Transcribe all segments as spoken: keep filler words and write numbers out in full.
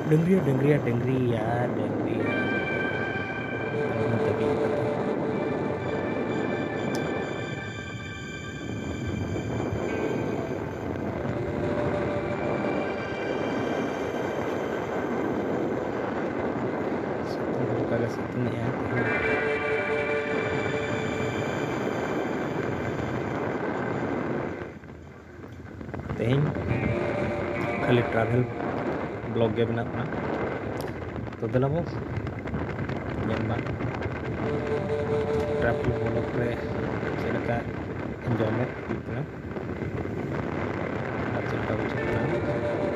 ᱰᱟᱹᱝᱨᱤᱭᱟ, ᱰᱟᱹᱝᱨᱤᱭᱟ, ᱰᱟᱹᱝᱨᱤᱭᱟ, ᱰᱟᱹᱝᱨᱤᱭᱟ᱾ ᱟᱨ ᱚᱱᱟ ᱫᱟᱹᱵᱤ ᱠᱟᱛᱮ᱾ ᱥᱤᱛᱩᱝ ᱦᱚᱸ ᱚᱱᱠᱟ ᱜᱮ ᱥᱤᱛᱩᱝ ᱮᱜᱼᱟ ᱛᱮᱦᱮᱧ᱾ ᱛᱮᱦᱮᱧ ᱠᱷᱟᱹᱞᱤ travel vlog ᱜᱮ ᱵᱮᱱᱟᱜ ᱠᱟᱱᱟ᱾ ᱛᱚ ᱫᱮᱞᱟ ᱵᱚ ᱧᱮᱞ ᱢᱟ travel vlog ᱨᱮ ᱪᱮᱫ ᱞᱮᱠᱟ enjoyment ᱦᱩᱭᱩᱜ ᱠᱟᱱᱟ ᱟᱨ ᱪᱮᱫ ᱞᱮᱠᱟ ᱵᱩᱡᱷᱟᱹᱜ ᱠᱟᱱᱟ,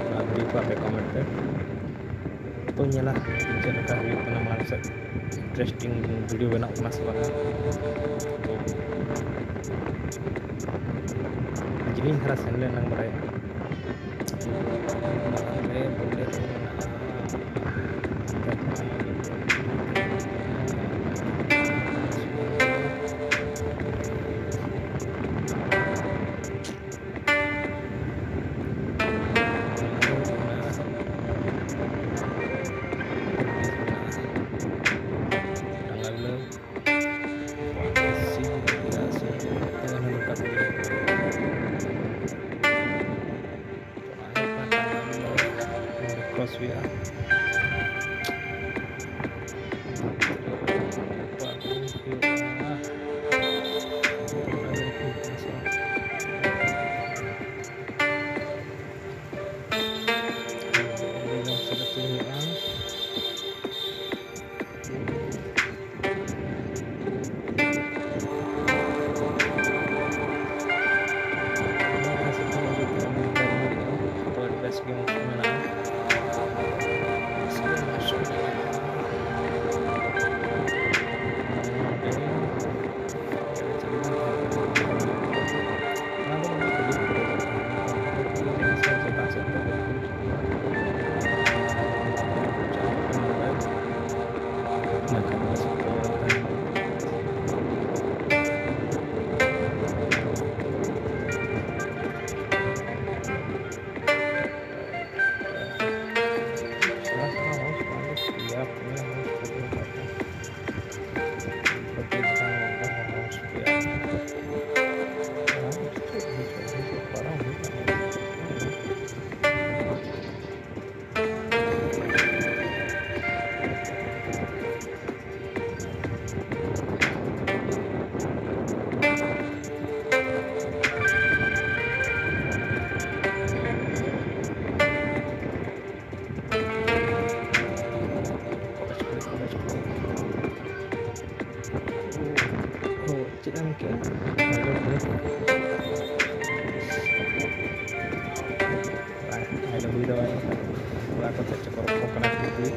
ᱚᱱᱟ ᱞᱟᱹᱭ ᱠᱚᱜ ᱯᱮ comment ᱨᱮ᱾ ᱛᱚ ᱧᱮᱞᱟ ᱪᱮᱫ ᱞᱮᱠᱟ ᱦᱩᱭᱩᱜ ᱠᱟᱱᱟ ᱢᱟᱲᱟᱝ ᱥᱮᱫ, interesting video ᱵᱮᱱᱟᱜ ᱠᱟᱱᱟ ᱥᱮ ᱵᱟᱝᱟ᱾ ᱛᱚ ᱡᱤᱞᱤᱧ ᱫᱷᱟᱨᱟ ᱥᱮᱱ ᱞᱮᱱ ᱱᱟᱝ ᱵᱟᱲᱟᱭᱟ᱾ ᱢᱟᱲᱟᱝ ᱨᱮ Bolero ᱢᱮᱱᱟᱜᱼᱟ᱾ ᱴᱟᱸᱜᱟ ᱵᱤᱞᱟᱹᱣ᱾ ᱥᱤ ᱦᱩᱭᱩᱜᱼᱟ, ᱥᱤ ᱦᱩᱭᱩᱜᱼᱟ᱾ ᱛᱚ, ᱚᱱᱟ ᱞᱮᱠᱟ ᱛᱮᱜᱮ᱾ ᱱᱚᱰᱮ cross ᱦᱩᱭᱩᱜᱼᱟ᱾ ᱟᱹᱰᱤ ᱵᱮᱥ ᱜᱮ ᱢᱮᱱᱟᱜᱼᱟ᱾ ᱦᱮᱞᱳ ᱦᱩᱭ ᱫᱚ ᱠᱚᱲᱟ ᱠᱚ ᱪᱮᱫ ᱪᱚᱠᱚ ᱨᱚᱯᱚᱲ ᱠᱟᱱᱟ ᱠᱩᱲᱤ ᱠᱩᱲᱤ᱾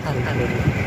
ᱟᱨ ᱜᱷᱟᱨᱚᱸᱡᱽ ᱨᱮ᱾